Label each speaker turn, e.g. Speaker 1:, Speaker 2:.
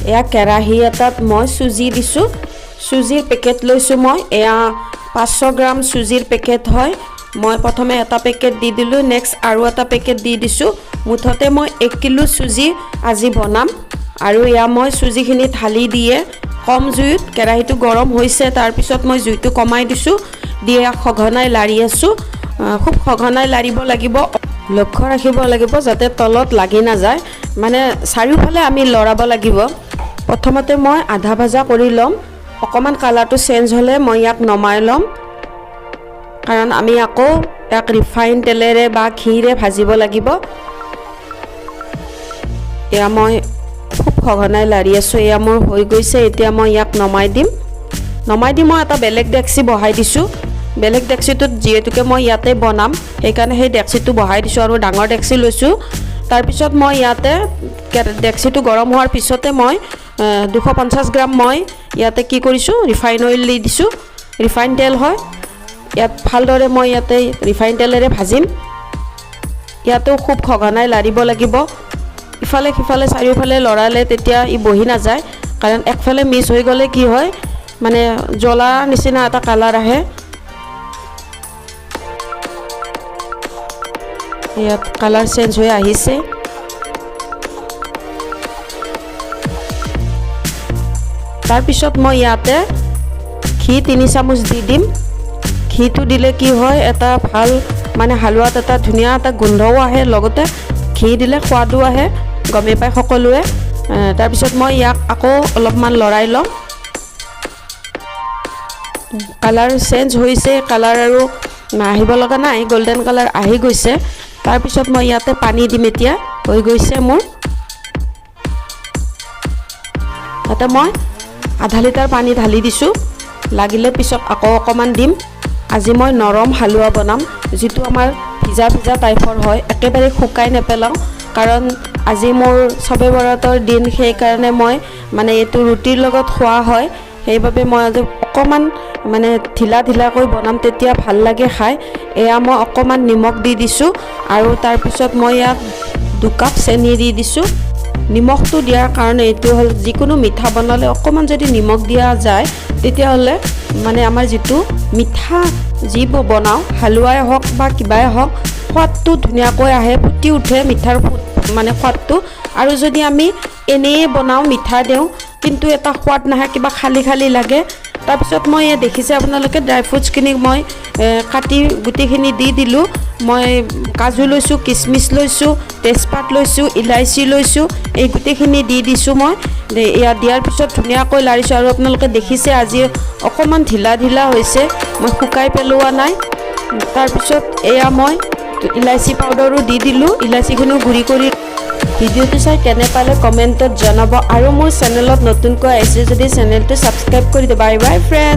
Speaker 1: এয়া কেৰাহী এটাত মই চুজি দিছোঁ। চুজিৰ পেকেট লৈছোঁ মই। এয়া 500 গ্ৰাম চুজিৰ পেকেট হয়। মই প্ৰথমে এটা পেকেট দি দিলোঁ, নেক্সট আৰু এটা পেকেট দি দিছোঁ। মুঠতে মই 1 কিলো চুজি আজি বনাম। আৰু এয়া মই চুজিখিনি ঢালি দিয়ে কম জুইত, কেৰাহীটো গৰম হৈছে, তাৰপিছত মই জুইটো কমাই দিছোঁ। দি এয়া সঘনাই লাৰি আছোঁ। খুব সঘনাই লাৰিব লাগিব, লক্ষ্য ৰাখিব লাগিব যাতে তলত লাগি নাযায়, মানে চাৰিওফালে আমি লৰাব লাগিব। প্ৰথমতে মই আধা ভাজা কৰি ল'ম। অকণমান কালাৰটো চেঞ্জ হ'লে মই ইয়াক নমাই ল'ম, কাৰণ আমি আকৌ ইয়াক ৰিফাইন তেলেৰে বা ঘিৰে ভাজিব লাগিব। এয়া মই খুব সঘনাই লাৰি আছোঁ। এয়া মোৰ হৈ গৈছে। এতিয়া মই ইয়াক নমাই দিম। নমাই দি মই এটা বেলেগ ডেক্সি বহাই দিছোঁ। বেলেগ ডেক্সিটোত যিহেতুকে মই ইয়াতে বনাম, সেইকাৰণে সেই ডেক্সিটো বহাই দিছোঁ আৰু ডাঙৰ ডেক্সি লৈছোঁ। তাৰপিছত মই ইয়াতে ডেক্সিটো গৰম হোৱাৰ পিছতে মই 250 গ্ৰাম মই ইয়াতে কি কৰিছোঁ, ৰিফাইন অইল দি দিছোঁ। ৰিফাইন তেল হয়। ইয়াত ভালদৰে মই ইয়াতে ৰিফাইন তেলেৰে ভাজিম। ইয়াতেও খুব সঘনাই লাৰিব লাগিব। ইফালে সিফালে চাৰিওফালে লৰালে তেতিয়া ই বহি নাযায়, কাৰণ একফালে মিছ হৈ গ'লে কি হয়, মানে জ্বলা নিচিনা এটা কালাৰ আহে। ইয়াত কালাৰ চেঞ্জ হৈ আহিছে। তাৰপিছত মই ইয়াতে ঘি 3 চামুচ দি দিম। ঘিটো দিলে কি হয়, এটা ভাল মানে হালোৱাত এটা ধুনীয়া এটা গোন্ধও আহে, লগতে ঘি দিলে সোৱাদো আহে, গমেই পায় সকলোৱে। তাৰপিছত মই ইয়াক আকৌ অলপমান লৰাই ল'ম। কালাৰ চেঞ্জ হৈছে, কালাৰ আৰু আহিব লগা নাই, গল্ডেন কালাৰ আহি গৈছে। তাৰপিছত মই ইয়াতে পানী দিম। এতিয়া হৈ গৈছে মোৰ। ইয়াতে মই আধা লিটাৰ পানী ঢালি দিছোঁ, লাগিলে পিছত আকৌ অকণমান দিম। আজি মই নৰম হালোৱা বনাম, যিটো আমাৰ ভিজা ভিজা টাইপৰ হয়, একেবাৰে শুকাই নেপেলাওঁ, কাৰণ আজি মোৰ চবে বৰাতৰ দিন, সেইকাৰণে মই মানে এইটো ৰুটিৰ লগত খোৱা হয়, সেইবাবে মই আজি অকণমান মানে ঢিলা ঢিলাকৈ বনাম, তেতিয়া ভাল লাগে খাই। এয়া মই অকণমান নিমখ দি দিছোঁ আৰু তাৰপিছত মই ইয়াত 2 কাপ চেনি দি দিছোঁ। নিমখটো দিয়াৰ কাৰণে এইটো হ'ল, যিকোনো মিঠা বনালে অকণমান যদি নিমখ দিয়া যায়, তেতিয়াহ'লে মানে আমাৰ যিটো মিঠা যিবোৰ বনাওঁ, হালোৱাই হওক বা কিবাই হওক, সোৱাদটো ধুনীয়াকৈ আহে, ফুটি উঠে মিঠাৰ ফুট মানে সোৱাদটো। আৰু যদি আমি এনেয়ে বনাওঁ, মিঠা দিওঁ, কিন্তু এটা সোৱাদ নাহে, কিবা খালী খালী লাগে। তাৰপিছত মই এই দেখিছে আপোনালোকে ড্ৰাই ফ্ৰুটছখিনি মই কাটি গোটেইখিনি দি দিলোঁ। মই কাজু লৈছোঁ, কিচমিচ লৈছোঁ, তেজপাত লৈছোঁ, ইলাচি লৈছোঁ, এই গোটেইখিনি দি দিছোঁ মই। ইয়াত দিয়াৰ পিছত ধুনীয়াকৈ লাৰিছোঁ। আৰু আপোনালোকে দেখিছে আজি অকণমান ঢিলা ঢিলা হৈছে, মই শুকাই পেলোৱা নাই। তাৰপিছত এয়া মই ইলাচি পাউডাৰো দি দিলোঁ, ইলাচিখিনিও গুড়ি কৰি। ভিডিঅ'টো চাই কেনে পালে কমেণ্টত জনাব আৰু মোৰ চেনেলত নতুনকৈ আহিছে যদি চেনেলটো ছাবস্ক্ৰাইব কৰি দিব। Bye bye friends.